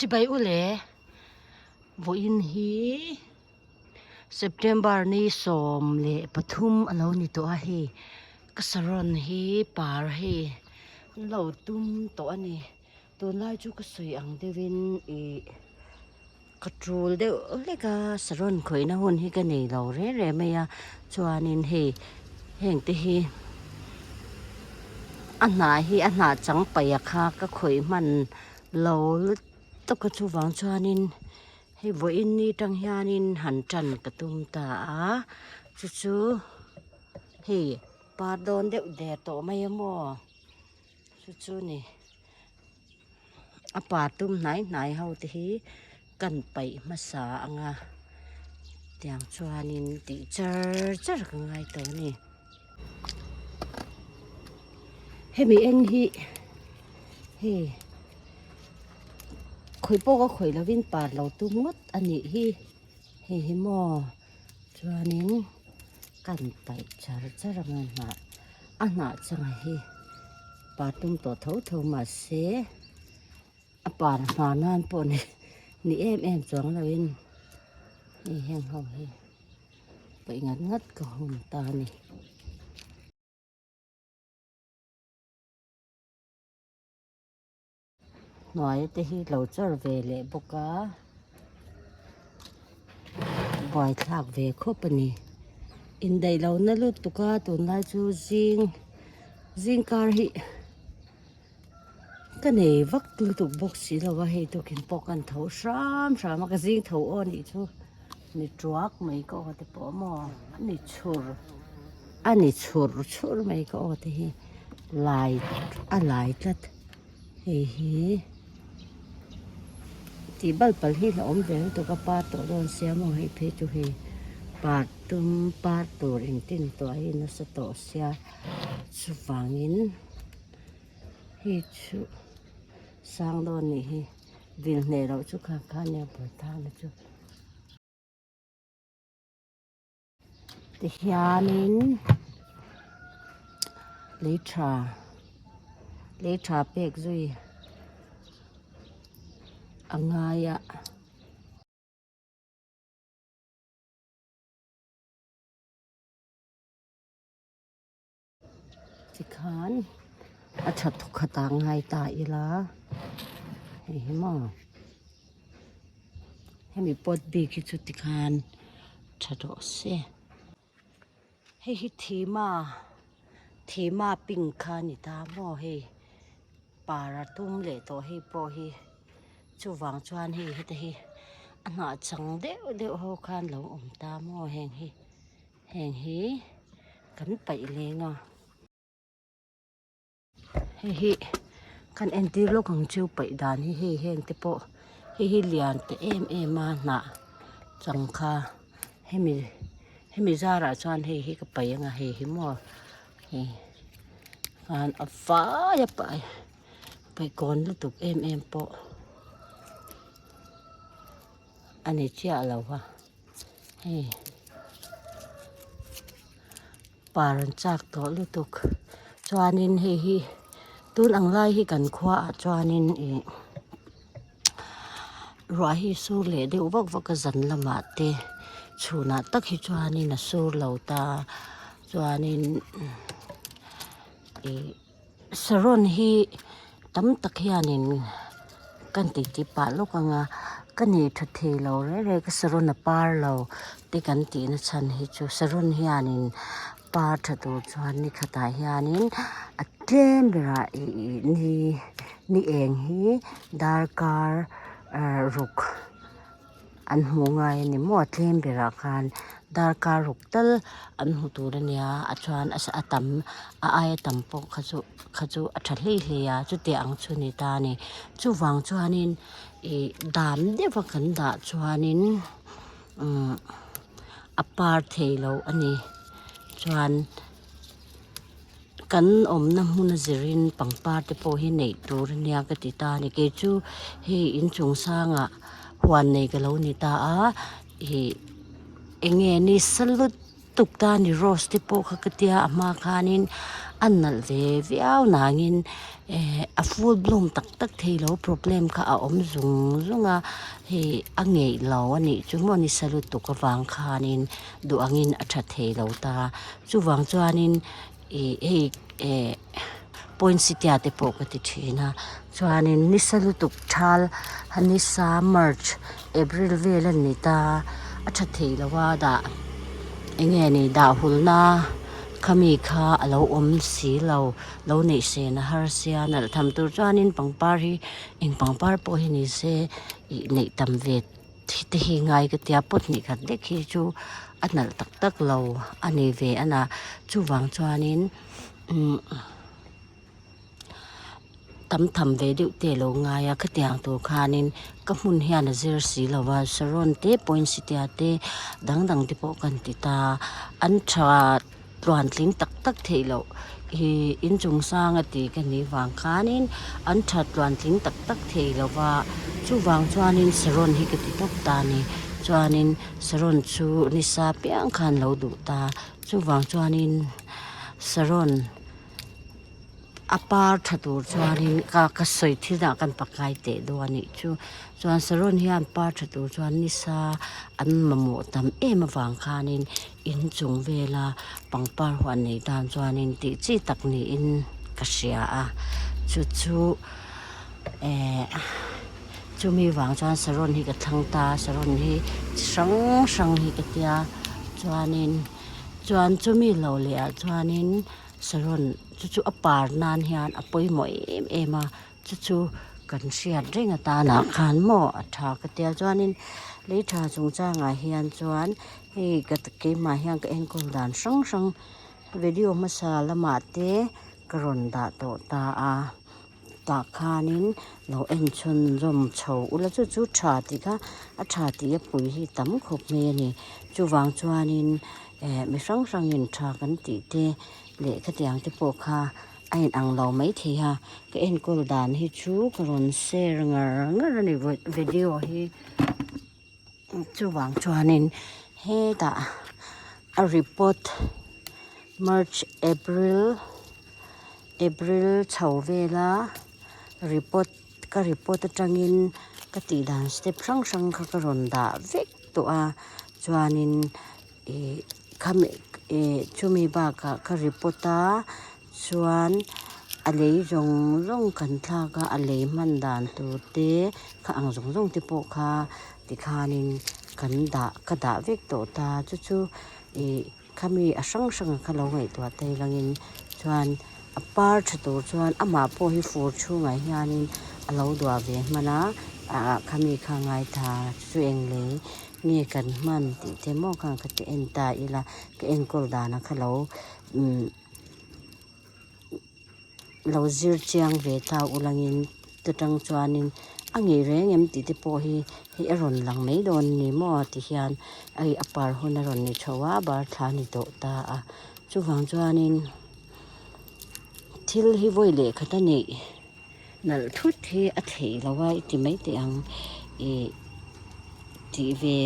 Chibai u le, vawiin hi September ni 13 a lo ni tawh a hei ka saron hi par hei an lo tum tawh a ni tunlai chu ka sawi ang deuhin ih ka tul deuh hlek a saron khawihna hun hi ka nei lo reng reng mai a chuanin hei heng te hi a hnah hi a hnah chang paih a kha ka khawih hman lo lutuk a chuvang chuanin hei vawiin ni tang hianin han tan ka tum ta a chu chu hei par dawn deuh der tawh mai a maw chu chu ni. A par tum hnai hnai ho te hi kan paih hmasa ang a tiang chuanin tih char char ka ngai tawh a ni. Hemi eng hi hei khawi pawh ka khawih lovin par lo tum ngawt a nih hi hei hi maw chuanin kan paih char char ang a hnah a hnah changah hi. Par tum tawh tho tho mahse a par hma nan pawh ni ni em em chuang loin hei heng ho hi paih ngat ngat ka hun ta a ni. Hnuaia te hi lo chawr ve leh bawk a buaithlak ve khawp a ni indaih lo na lutuk a tunlai chu zing zing kar hi ka nei vak lutuk bawk si lo a hei tukin pawh kan tho hram hram a ka zing tho aw nih chu ni tuak mai ka aw te pawh maw a ni chhur a ni chhur chhur mai ka aw te hi lai a lai tlat. Hei hi tih bal pal hi hlauhawm ve lutuk a par tawh dawn sia maw hei phei chu hei par tum par tur engtin tawh hi nasa tawh sia chuvangin hei chu sang dawn nih hi vil hneh loh chu kha kha nia bawlhthana chu. Tihianin lei tha lei tha pek zui a ngai a. Tikhan a tha thawkhat ah ngai ta ila hei hi maw hemi pot bik hi chu tikhan tha rawh se hei hi thima thima pink kha a ni ta maw hei par a tum leh tawh hei pawh hi chuvang chuan hei heta hi a hnah chang deuh deuh ho khan lo awm ta maw heng hi. Heng hi kan paih leng a hei hi kan entir lawk ang chu paih dan hi hei heng te pawh hei hi lian ta em em a hnah chang kha hemi hemi zarah chuan hei hi ka paih ang a hei hi maw hei khan a vai a paih paih kawn lutuk em em pawh a ni chiah lo va. Hei par an chak tawh lutuk chuanin hei hi tun ang lai hi kan khuaah chuanin ih ruah hi sur leh deuh vak vak a zan lamah te chhunah tak hi chuanin a sur lo ta chuanin ih. Saron hi tam tak hianin kan tih tih pah lawk ang a ka nei tha thei lo reng reng ka saron a par lo te kan tih na chhan hi chu saron hianin par tha tur chuan ni khatah hianin a tlem berah ih ni ni eng hi darkar ruk. An hmu ngai a ni maw a tlem berah khan darkar ruk tal an hmu tur a nia a chuan a tam a aia tam pawh kha chu kha chu a tha hlei hlei a chutiang ang chu a ni ta a ni chuvang chuanin ih dam deuh a kan dah chuanin umm a par thei lo a ni chuan. Kan awmna hmun a zirin pangpar te pawh hi neih tur a nia ka ti ta a ni. Kei chu hei inchung sangah huan nei ka lo ni ta a, ih eng nge ni salut. lutuk ta a ni rose te pawh kha ka tia a hma khanin a nalh ve viau nangin eh a full bloom tak tak thei lo problem kha a awm zung zung a hei a ngeih lo a nih chu maw nisa lutuk avang khanin duh angin a tha thei lo ta chuvang chuanin ih hei eh poinsettia te pawh ka ti thin a chuanin nisa lutuk thal nisa march april vel a ni ta a tha thei lo a dah eng nge ni dah hul na khami kha a lo awm si lo lo neih sen a har sia nalh tham tur chuanin pangpar hi eng pangpar pawh hi ni se ih neih tam ve thi te hi ngai ka tia pot hnih khat lek hi chu a nalh tak tak lo a ni ve a na chuvang chuanin umm tam tham ve deuh te a lo ngai a khatiang tur khanin ka hmun hian a zir si lo va saron te poinsettia te dang dang te pawh kan ti ta an tha tluan tling tak tak theih loh ih inchung sang a ti ka nih vang khanin an tha tluan tling tak tak thei lo va chuvang chuanin saron hi ka ti tawp ta a ni chuanin saron chu nisa piang khan lo duh ta chuvang chuanin saron. A par tha tur chuanin ka ka sawi thil ah kan pakai teh dawn a nih chu chuan saron hian par tha tur chuan nisa an mamawh tam em avang khanin inchung vela pangpar huan nei tan chuanin tih chi tak niin ka hria a chu chu eh chumi vang chuan saron hi ka thlang ta a saron hi chi hrang hrang hi ka tia chuanin chuan chumi lo leh ah chuanin. Saron chu chu a par nan hian a pawimawh em em a chu chu kan hriat reng atanah khan maw a tha ka tia chuanin lei tha chungchangah hian chuan hei ka keimah hian ka enkawl dan hrang hrang video hmasa lamah te ka rawn dah tawh ta a tah khanin lo en chhunzawm chho ula chu chu tha tih kha a tha tih a pui hi tam khawp mai a ni chuvang chuanin. Eh mi hrang hrangin tha kan tih te leh khatiang te pawh kha a inang lo maithei a ka enkawl dan hi chu ka rawn share ngar ngar a ni video hi chuvang chuanin hetah a report march april april chho vela report ka report atangin ka tih dan step hrang hrang kha ka rawn dah vek tawh a chuanin ih khami ih chumi bakah ka report a chuan a lei zawng zawng kan thlak a a lei hman dan tur te kha ang zawng zawng te pawh kha tikhanin kan dah ka dah vek tawh ta chu chu ih. Khami a hrang hrang a kha lo ngaihtuah ta ilangin chuan a par tha tur chuan amah pawh hi fur chhungah hianin a lo duah ve hman a ah khami kha ngaithla chu eng lei nge kan hman tih te maw khan ka ti en ta ila ka enkawl dan a kha lo umm lo zir chiang ve ta ulangin ta tang chuanin a ngei reng em tih te pawh hi hei a rawn lang mai dawn a ni maw ti hian hei a par hun a rawn ni chho a bar thla a ni tawh ta a chuvang chuanin thil hi vawi leh khat a neih nalh thut hi a theih loh a i ti mai teh ang ih tih ve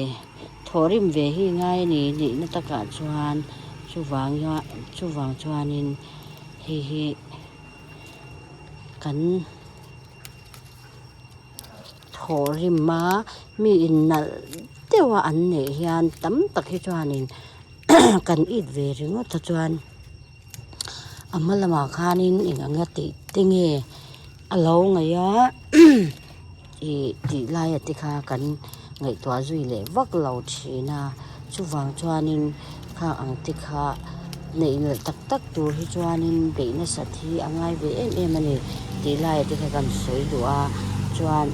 thawhrim ve hi ngai a ni nihna takah chuan chuvang chuvang chuanin hei hi kan thawhrim a mi in nalh deuh a an neih hian tam tak hi chuanin kan it ve ringawt a chuan a hma lamah khanin eng ang a tih te nge a lo ngaih a ih tih laia te kha kan ngaihtuah zui leh vak lo thin a chuvang chuanin khang ang te kha neih nalh tak tak tur hi chuanin beih nasat hi a ngai ve em em a ni tih laia te kha kan sawi duh a chuan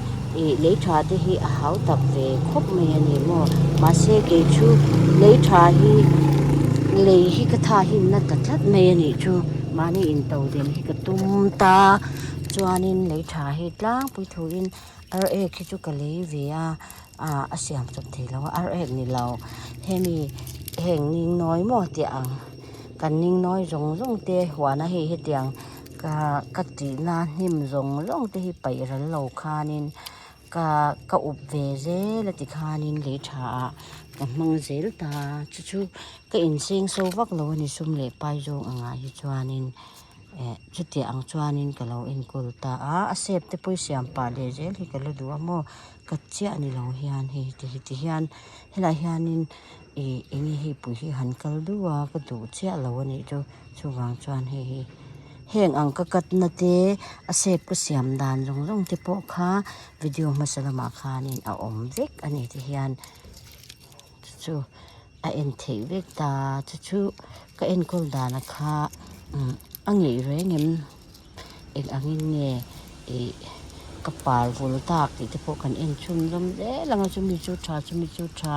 ih lei tha te hi a hau tak ve khawp mai a ni maw mahse kei chu lei tha hi lei hi ka tha hi na ta tlat mai a nih chu mahni in to den hi ka tum ta chuanin lei tha hi tlangpui thuin ar ek hi chu ka lei ve a ah a siam chawp thei lo a ar ek ni lo hemi heng ning nawi maw tih ang kan ning nawi zawng zawng te huana hei hetiang ka ka tihna hnim zawng zawng te hi paih ral lo khanin ka ka up ve zel a tikhanin lei tha ah. Ka hmang zel ta chu chu ka inseng so vak lo a ni sum leh pai zawng angah hi chuanin eh chutiang ang chuanin ka lo enkawl ta a a sep te pawh i siam pah leh zel hi ka la duh a maw ka chiah ni lo hian hei ti hi ti hian helaiah hianin ih eng nge hei pui hi han kal duh a ka duh chiah lo a nih chu chuvang chuan hei hi heng ang ka cut na te a sep ka siam dan zawng zawng te pawh kha video hmasa lamah khanin a awm vek a ni ti hian chu chu a en theih vek ta chu chu ka enkawl dana kha a ngeih reng em eng angin nge ih ka par vul tak tih te pawh kan en chhunzawm zel ang a chumi chu tha chumi chu tha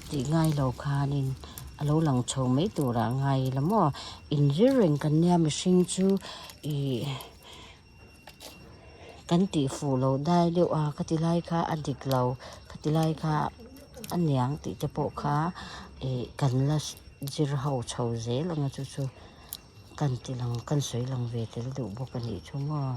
tih ngai lo khanin a lo lang chho mai turah a ngai ila maw inzir reng kan nia mihring chu ih. Kan tih fuh loh dai deuh a ka ti lai kha a dik lo ka ti lai kha a niang tih te pawh kha ih kan la zir ho chho zel ang a chu chu kan ti lang kan sawi lang ve tel duh bawk a nih chu maw.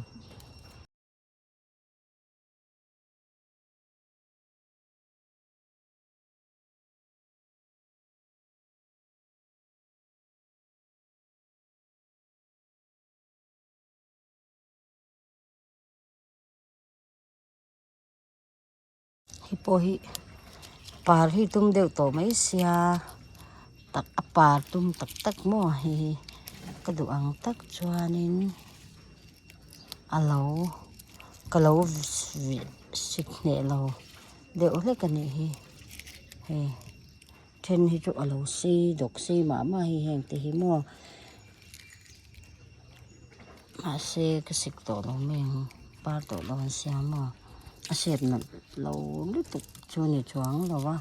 Hei pawh hi par hi tum deuh tawh mai sia tak a par tum tak tak maw hei hi ka duh ang tak chuanin a lo ka lo sik hneh lo deuh hlek a nih hi hei then hi chu a lo sei dawk sei mah mah a hei heng te hi maw. Mahse ka sik tawh lo mai ang par tawh lo an siam maw a hriat nalh lo lutuk chu ni chuang lo a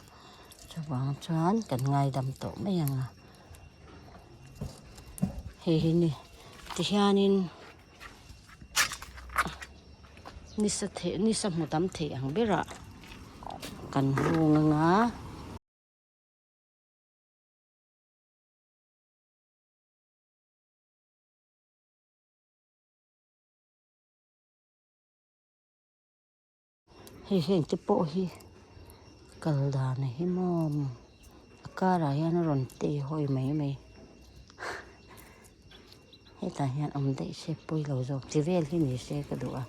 chuvang chuan kan ngaidam tawh mai ang a hei hi ni tihianin nisa theh nisa hmu tam theih ang berah kan hung ang a. Hei heng te pawh hi kal dan hi maw a karah hian a rawn tei hawi mai mai hetah hian awm daih se pawi lo zawk chi vel hi ni se ka duh a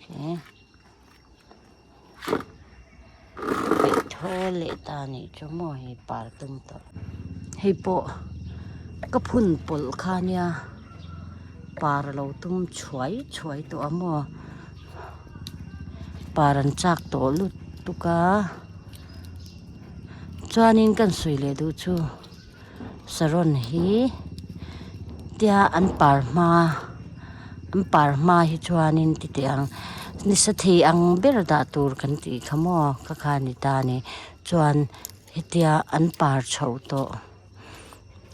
he peih thawl leh ta nih chu maw hei par tum tawh hei pawh ka phun pawlh kha nia par a lo tum chhuai chhuai tawh a maw par an chak tawh lutuk a chuanin kan sawi leh duh chu saron hi tia an par hma an par hma hi chuanin ti teh ang nisa thei ang ber dah tur kan tih kha maw ka kha ni ta ni chuan hetia an par chhoh tawh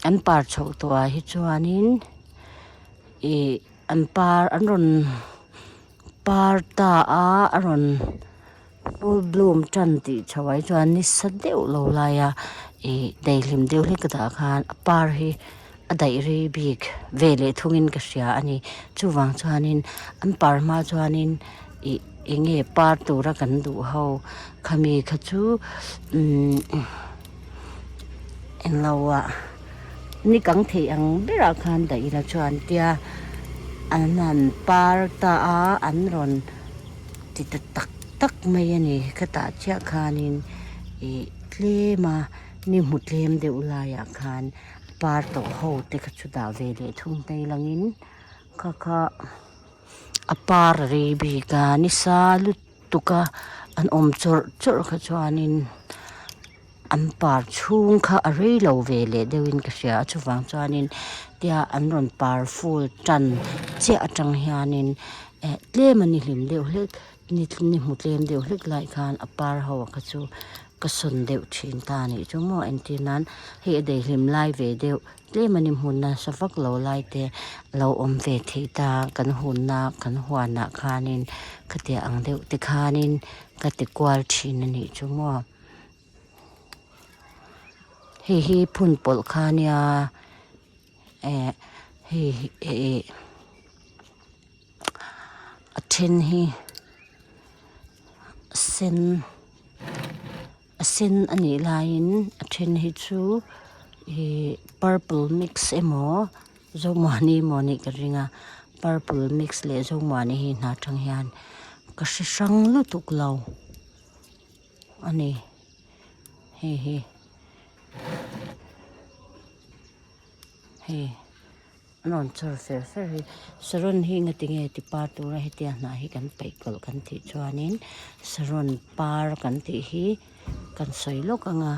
an par chhoh tawh ah hi chuanin ih an par an rawn par ta a a rawn. Full bloom tan tih chho ah hi chuan nisa deuh lo laia ih daihlim deuh hlek ka dah khan a par hi a daih rei bik ve leh thungin ka hria a ni chuvang chuanin an par hma chuanin ih eng nge par tura kan duh ho khami kha chu umm englo ah ni kang thei ang berah khan daih ila chuan tia an han par ta a an rawn. Ti ta tak tak mai a ni ka tah chiah khanin ih tlem a ni hmu tlem deuh laiah khan par tawh ho te kha chu dah ve leh thung hnai langin kha kha a par a rei bik a nisa lutuk a an awm chawrh chawrh kha chuanin an par chhung kha a rei lo ve leh deuhin ka hria a chuvang chuanin tia an rawn par full tan chiah atang hianin eh tlem a ni hlim deuh hlek ni ni hmu tlem deuh hlek lai khan a par ho kha chu ka sawn deuh thin ta a nih chu maw entir nan hei a daihlim lai ve deuh tlem a ni hmun nasa vak lo lai te a lo awm ve thei ta kan hunna kan huanah khanin khatiang ang deuh te khanin ka ti kual thin a nih chu maw. Hei hi phun pawlh kha nia eh hei eh a then hi a sen a. sen a nih laiin a then hi chu ihh purple mix emaw Zomuani emaw anih ka ring a purple mix leh Zomuani hi hna atang hian ka hre hrang lutuk lo a ni hei hi hei. An rawn chawr fer fer hi saron hi engatinge ti par tura hetia hnah hi kan paih kawlh kan tih chuanin saron par kan tih hi kan sawi lawk ang a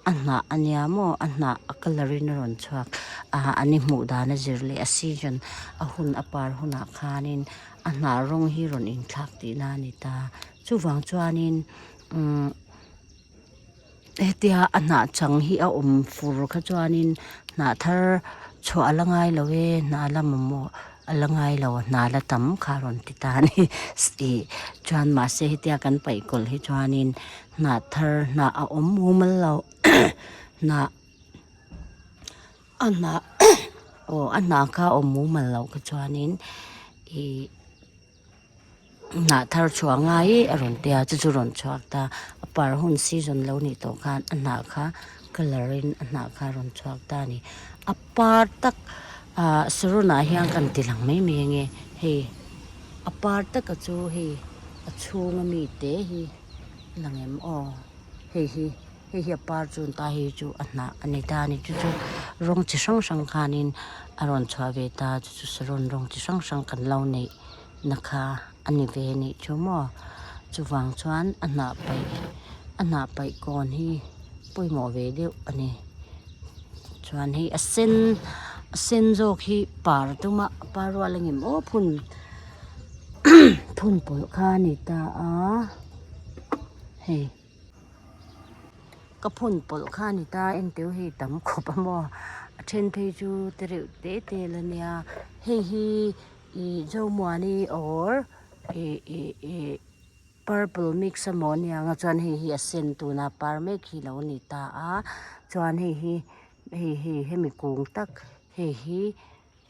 a hnah a nia maw a hnah a colour in a rawn chhuak ah an i hmuh dan a zir leh a season a hun a par hunah khanin a hnah rawng hi rawn inthlak tihna a ni ta chuvang chuanin umm. Hetia a hnah chang hi a awm fur kha chuanin hnah thar chhuah a la ngai lo e hnah la mamawh a la ngai lo hnah la tam kha a rawn ti ta a ni ih chuan mahse hetia kan paih kawlh hi chuanin hnah thar hnah a awm mumal lo hnah a hnah aw a hnah kha a awm mumal loh kha chuanin ih. Hnah thar chhuah ngai a rawn ti a chu chu rawn chhuak ta a par hun season lo nih tawh khan a hnah kha colour in a hnah kha a rawn chhuak ta a ni a par tak ah saron ah hian kan ti lang mai mai ange hei a par taka chu hei a chhung ami te hi a lang em aw hei hi. Hei hi a par chu ta hei chu a hnah a ni ta a ni chu chu rawng chi hrang hrang khanin a rawn chhuah ve ta chu chu saron rawng chi hrang hrang kan lo neih na kha a ni ve anih chu maw chuvang chuan a hnah paih a hnah paih kawn hi pawimawh ve deuh a ni chuan hei a sen a sen zawk hi par tuma par rual a ngem aw phun phun pawlh kha a ni ta a hei. Ka phun pawlh kha a ni ta engteu hei tam khawp a maw a then phei chu te reuh te te la nia hei hi ih zomuani or ih ih ih purple mix amaw ania ang a chuan hei hi a sen tuna par mek hi lo ni ta a chuan hei hi hei hei hemi kung tak hei hi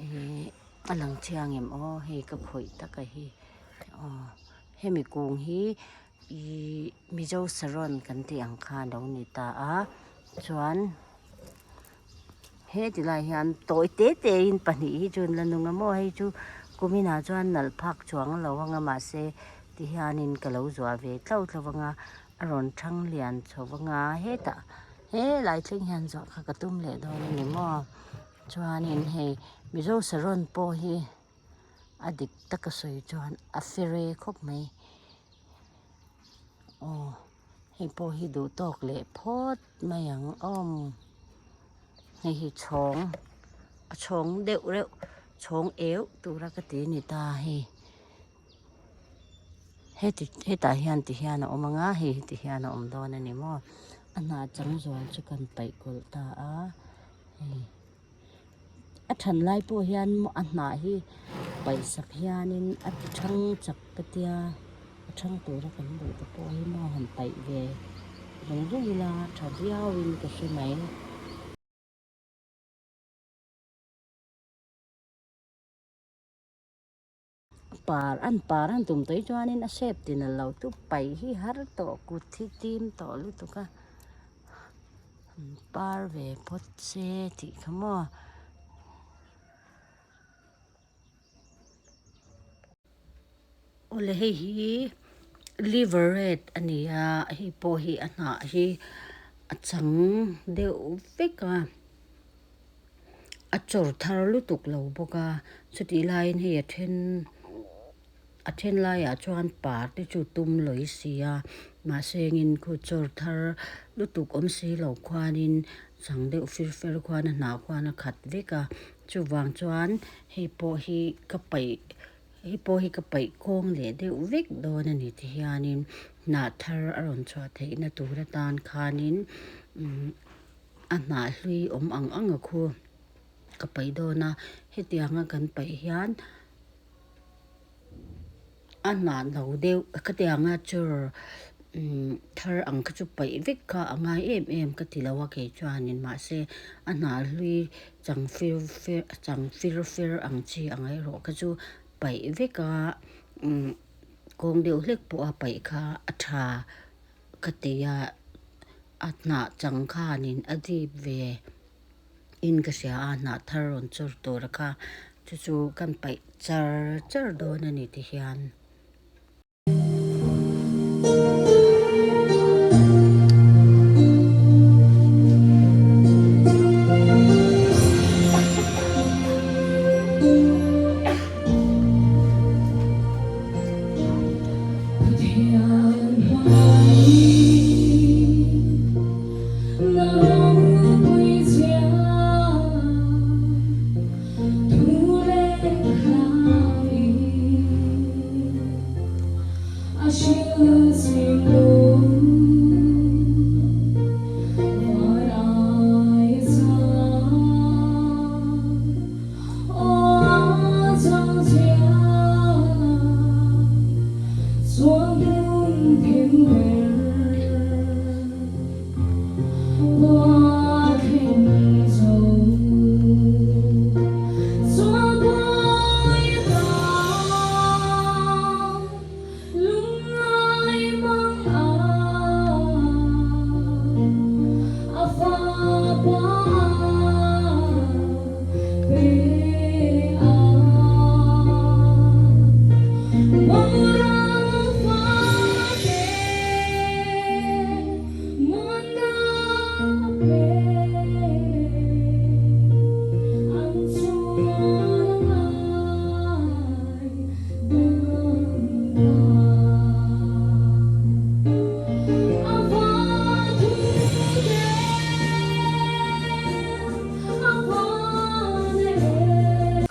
ih a lang chiang em aw hei ka khawih tak a hi aw hemi kung hi. Ihh Mizo saron kan tih ang kha a lo ni ta a chuan he tilai hian tawi te te in pahnih hi chu an la nung a maw hei chu kumin ah chuan nalh phak chuang a lo ang a mahse ti hianin ka lo zuah ve tlauh tlauh ang a a rawn thang lian chho vang a hetah helai thleng hian zuah kha ka tum leh dawn a ni maw chuanin hei Mizo saron pawh hi a dik taka sawi chuan a fere khawp mai. Aw hei pawh hi duh tawk leh phawt mai ang awm hei hi chhawng a chhawng deuh reuh chhawng eu tura ka ti a ni ta hei heti hetah hian ti hian a awm ang a hei hi ti hian a awm dawn a ni maw a hnah chang zual chu kan paih kawlh ta a hei. A than lai pawh hian a hnah hi paihsak hianin a ti thang chak ka tia a thang tura kan duh te pawh hi maw han paih ve zung zung ila tha viauin ka hre mai. Par an par an tum tawh hi chuanin a shape tin a lo chu paih hi har tawh kut hi tim tawh lutuk a an par ve phawt se tih kha maw. Awle hei hi liver red a ni a hei pawh hi a hnah hi a chang deuh vek a. A chawr thar lutuk lo bawk a chutih laiin hei a then a then laiah chuan par te chu tum lawi si a mahse engin khu chawr thar lutuk awm si lo khuanin chang deuh fir fer khuan a hnah khuan a khat vek a chuvang chuan hei pawh hi ka paih hei pawh hi ka paih kawng leh deuh vek dawn a ni ti hianin hnah thar a rawn chhuah theihna tur atan khanin umm. A hnah hlui awm ang ang a khu ka paih dawn a hetianga kan paih hian a hnah lo deuh khatianga chur thar ang kha chu paih vek kha a ngai em em ka ti lo a kei chuanin mahse a hnah hlui chang fir fer chang fir fer ang chi ang erawh kha chu paih vek a kawng deuh hlek pawha paih kha a tha ka ti a. A hnah chang khanin a dip ve in ka hria a, hnah thar rawn chawr tur a kha chu chu kan paih char char dawn a ni ti hian.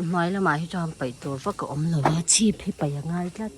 Hnuai lamah hi chuan paih tur vak a awm lo a, chhip hi paih a ngai tlat.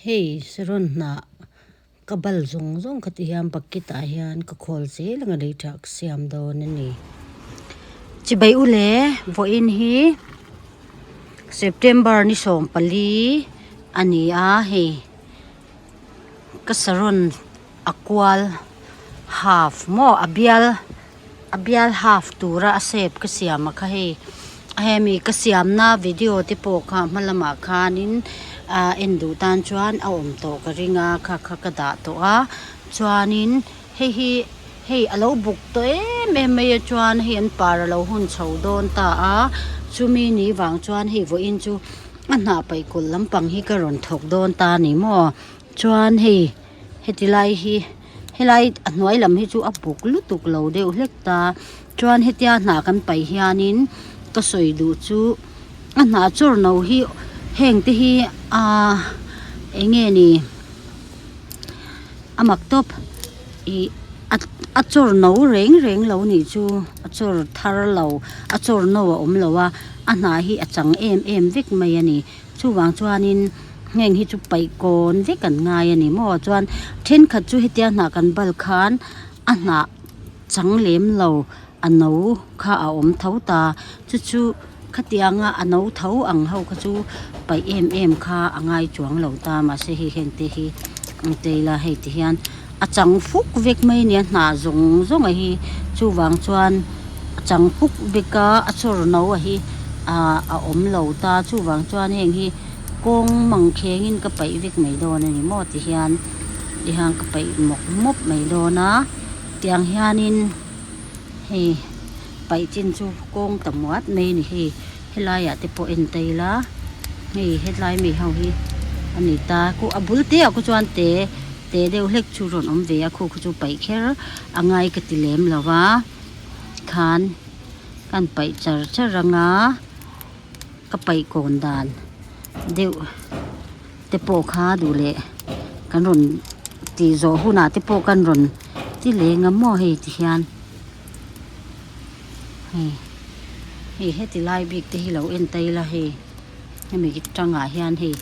Hei saron hnah ka bal zawng zawng kha ti hian bucket ah hian ka khawl zel ang a lei tha ka siam dawn a ni. Chibai u le vawiin hi September ni 14 a ni a hei ka saron a kual half maw a bial. A bial half tura a shape ka siam a kha hei a hemi ka siamna video te pawh kha hma lamah khanin ah en duh tan chuan a awm tawh ka ring a kha kha ka dah tawh a chuanin hei hi hei a lo buk tawh em em mai a chuan hei an par a lo hun chho dawn ta a chumi ni vang chuan hei vawiin chu a hnah paih kulh lampang hi ka rawn thawk dawn ta a ni maw chuan hei heti lai hi. Helai a hnuai lam hi chu a buk lutuk lo deuh hlek ta chuan hetia hnah kan paih hianin ka sawi duh chu a hnah chawr no hi heng te hi ahh eng nge ni a mak tawp ih a chawr no reng reng lo nih chu a chawr thar lo a chawr no a awm lo a a hnah hi a chang em em vek mai a ni. Chuvang chuanin heng hi chu paih kawn vek an ngai a ni maw chuan thenkhat chu hetia hnah kan bal khan a hnah chang lem lo a no kha a awm tho ta chu chu khatianga a no tho ang ho kha chu paih em em kha a ngai chuang lo ta mahse hei heng te hi an tei la hei ti hian a chang fuk vek mai a ni a hnah zawng zawng a hi chuvang chuan a chang fuk vek a a chawr no a hi ah a awm lo ta chuvang chuan heng hi kawng mang khengin ka paih vek mai dawn a ni maw ti hian ti hian ka paih mawp mawp mai dawn a tiang hianin hei paih chin chu kawng ta muat mai a ni hei helaiah te pawh en ta ila hei hetlai mi ho hi a ni ta khu a bul te ah khu chuan te te deuh hlek chu rawn awm ve a khu khu chu paih kher a ngai ka ti lem lo va. Tikhan kan paih char char ang a ka paih kawn dan deuh te pawh kha duh leh kan rawn tih zawh hunah te pawh kan rawn ti leng a maw hei ti hian hei hei heti lai bik te hi lo en ta ila hei hemi tangah hian hei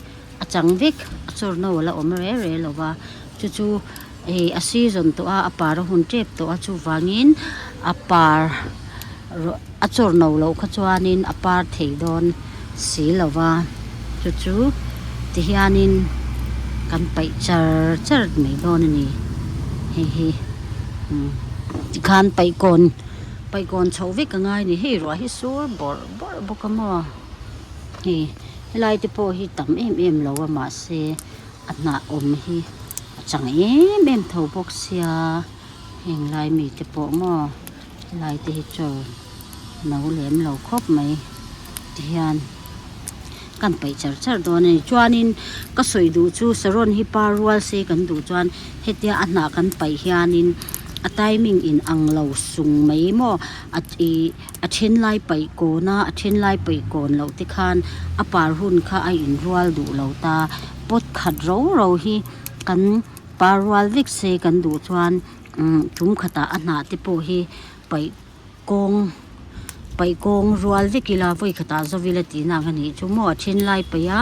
a chang vek a chawr no a la awm re re lo va chu chu hei a season tawh a a par a hun tep tawh a chuvangin a par a chawr no loh kha chuanin a par thei dawn si lo va chu chu tihianin kan paih char char mai dawn a ni hei hi umm tikhan paih kawn paih kawn chhoh vek a ngai a ni hei ruah hi sur bawrh bawrh bawk a maw hei. Helai te pawh hi tam em em lo a mahse a hnah awm hi a chang em em tho bawk sia heng lai mi te pawh maw helai te hi chaw no lem lo khawp mai tihian kan paih char char dawn a ni chuanin ka sawi duh chu saron hi par rual se kan duh chuan hetia a hnah kan paih hianin a timing in ang lo sung mai maw a ih. A then lai paih kawn a, a then lai paih kawn loh te khan a par hun kha a inrual duh lo ta. Pot khat ro ro hi kan par rual vek se kan duh chuan umm tum khatah a hnah te pawh hi paih kawng paih kawng rual vek ila vawi khatah zo ila tih nak a nih chu maw a then lai paih a,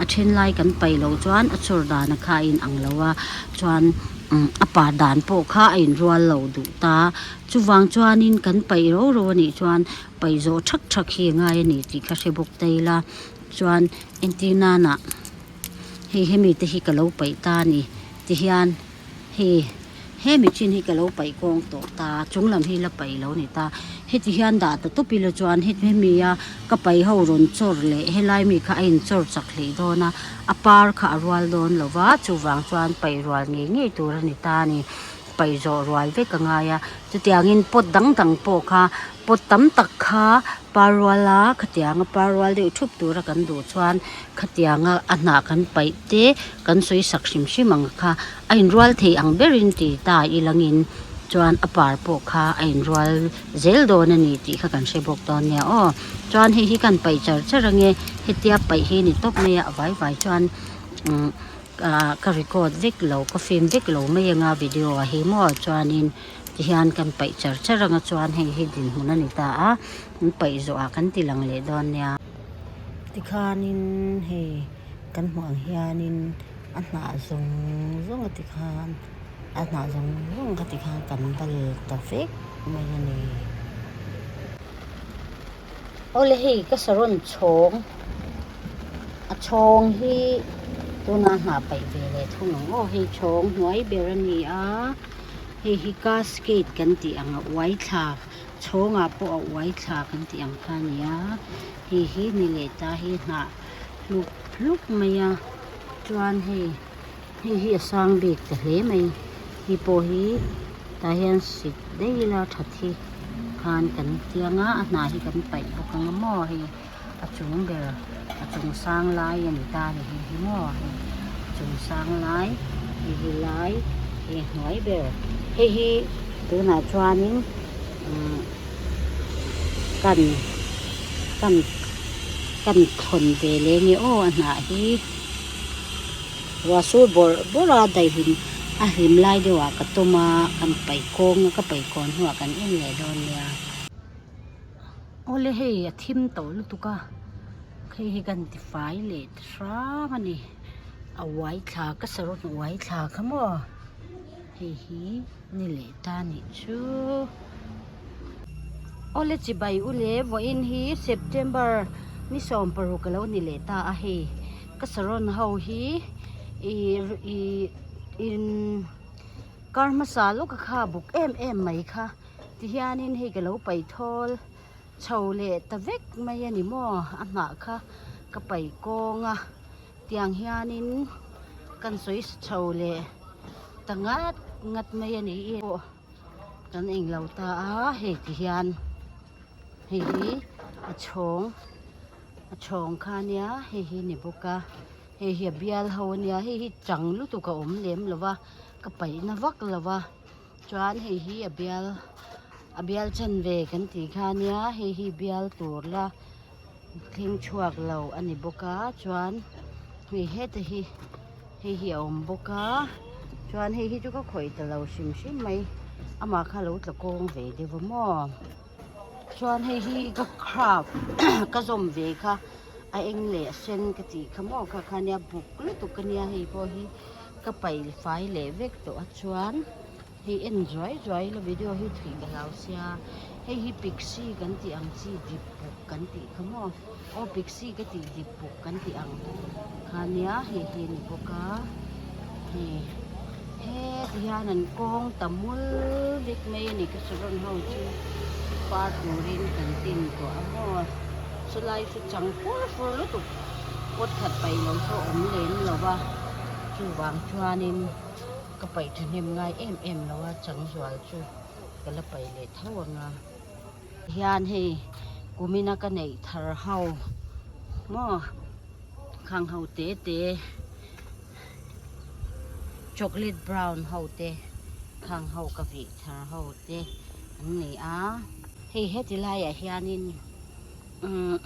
a then lai kan paih loh chuan a chawr dan a kha a inang lo a chuan umm a par dan pawh kha a inrual lo duh ta. Chuvang chuanin kan paih ro ro a nih chuan paih zawh thak thak hi a ngai a ni tih ka hre bawk ta ila chuan entir nanah hei hemi te hi ka lo paih ta a ni tihian hei hemi chin hi ka lo paih kawng tawh ta chung lam hi la paih lo a ni ta heti hian dah ta tawp ila chuan hemi a ka paih ho rawn chawr leh helai mi kha a inchawr chak hlei dawn a a par kha a rual dawn lo va chuvang chuan paih rual ngei ngei tur a ni ta a ni. Paih zawh rual vek a ngai a chutiangin pot dang dang pawh kha pot tam tak kha par rual a khatianga par rual deuh thup tura kan duh chuan khatianga a hnah kan paih te kan sawi sak hrim hrim ang kha a inrual thei ang berin ti ta ilangin chuan a par pawh kha a inrual zel dawn a ni tih kha kan hre bawk dawn nia aw chuan hei hi kan paih char char ange hetia paih hi ni tawp mai a a vai vai chuan umm. Ah ka record vek lo ka film vek lo mai anga video ah hi maw chuanin tihian kan paih char char anga chuan hei hi dinhmun a ni ta a an paih zawh ah kan ti lang leh dawn nia. Tikhanin hei kan hmuh ang hianin a hnah zawng zawng a tikhan a hnah zawng zawng kha tikhan kan bal ta vek mai a ni. Awle hei ka saron chhawng a chhawng hi tuna hnah paih ve leh thung ang aw hei chhawng hnuai ber a ni a hei hi cascade kan tih ang a uai thla chhawngah pawh a uai thla kan tih ang kha a ni a hei hi ni leh ta hi hnah hlup hlup mai a chuan hei hei hi a sang bik ta hle mai hei pawh hi tah hian sit daih ila that hi khan kan tiang a a hnah hi kan paih bawk ang a maw hei a chung ber a chung sang lai a ni ta a ni hei hi maw hei a chung sang lai hei hi lai hei a hnuai ber hei hi tunah chuanin umm kan kan kan thawn ve leh nge aw a hnah hi. Ruah sur bawrh bawrh a daihlim a hlim lai deuh ah ka tum a kan paih kawng a ka paih kawn hnuah kan en leh dawn nia. Awle hei a thim tawh lutuk a hei hi kan ti fai leh ta hram a ni a uai thla ka saron uai thla kha maw hei hi ni leh ta nih chu. Awle chibai ule vawiin hi September ni 16 a lo ni leh ta a hei. Ka saron ho hi ih ih in kar hmasa lawk a kha buk em em mai kha tihianin hei ka lo paih thawl chho leh ta vek mai a ni maw a hnah kha ka paih kawng a tiang hianin kan sawi chho leh ta ngat ngat mai a ni pawh kan englo ta a hei tihian hei hi a chhawng. A chhawng kha ania hei hi ni bawk a hei hi a bial ho ania hei hi chang lutuk a awm lem lo va ka paih na vak lo va chuan hei hi a bial A bial chanve kan tih kha ania hei hi bial tur la thleng chhuak lo a ni bawk a chuan hei heta hi hei hi a awm bawk a chuan hei hi chu ka khawih ta lo hrim hrim mai amah kha a lo tla kawng ve deuh a maw chuan hei hi ka craft ka zawm ve kha a eng leh a sen ka tih kha maw kha kha nia buk lutuk a nia hei pawh hi ka paih fai leh vek tawh a chuan. Hei en zuai zuai ila video hi thui ka hlau sia hei hi pixie kan tih ang chi dip buk kan tih kha maw aw pixie ka tih dip buk kan tih ang kha nia hei hi a ni bawk a hei heti hian an kawng ta mul vek mai a ni ka saron ho chu par turin kan tin tawh a maw sawlai chu chang fur fur lutuk pot khat paih lo chu a awm lem lo va chuvang chuanin. Ka paih thahnem ngai em em lo a changzual chu ka la paih leh tho ang a. Hian hei kumina ka neih thar ho maw khang ho te te chocolate brown ho te khang ho ka vih thar ho te an ni a. Hei heti laiah hianin umm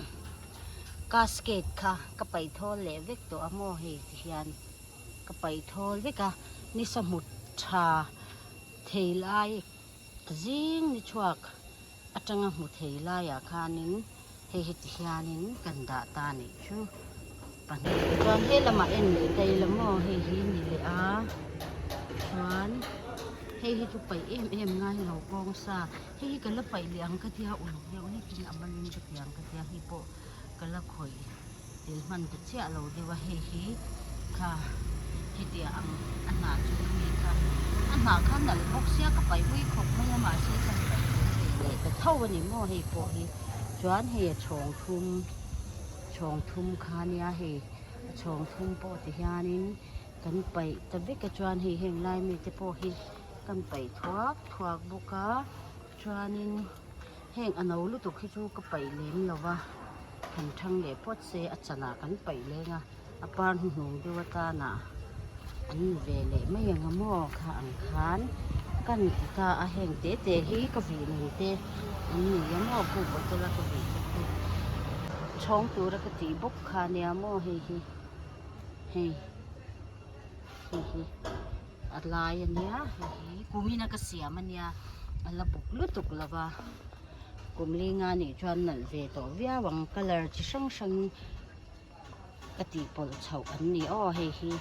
cascade kha ka paih thawl leh vek tawh a maw hei ti hian. Ka paih thawl vek a, nisa hmu tha thei lai zing ni chhuak atanga hmu thei laiah khanin hei hi ti hianin kan dah ta a nih chu. Chuan he lamah en leh ta ila maw hei hi ni leh a chuan hei hi chu paih em em ngai lo kawng sa hei hi ka la paih leh ang ka tia uluk deuh hlekin a malin ka ti ang ka tia hei pawh ka la khawih. Thil hman ta chiah lo deuh a hei hi kha hetiang ang a hnah chu a mi kha a hnah kha nalh bawk sia ka paih ui khawp mai a mahse ka paih ve leh ta tho a ni maw hei pawh hi chuan hei a chhawng thum chhawng thum kha ania hei a chhawng thum pawh ti hianin kan paih ta vek a chuan hei heng lai mi te pawh hi kan paih thuak thuak bawk a chuanin. Heng a no lutuk hi chu ka paih lem lo va, han thang leh phawt se a chanah kan paih leng a, a par hnuhnung deuh atanah an ni ve leh mai ang a maw kha ang khan kan ti ta a, heng te te hi ka vih nun te an ni a maw khu bottle a ka vih te khu chhawng tura ka tih bawk kha nia maw hei hi hei hei hi. A lai a nia hei hi kumina ka siam a nia a la buk lutuk lo va kum linga nih chuan nalh ve tawh viau ang colour chi hrang hrang ka tih pawlh chhoh an ni aw hei hi.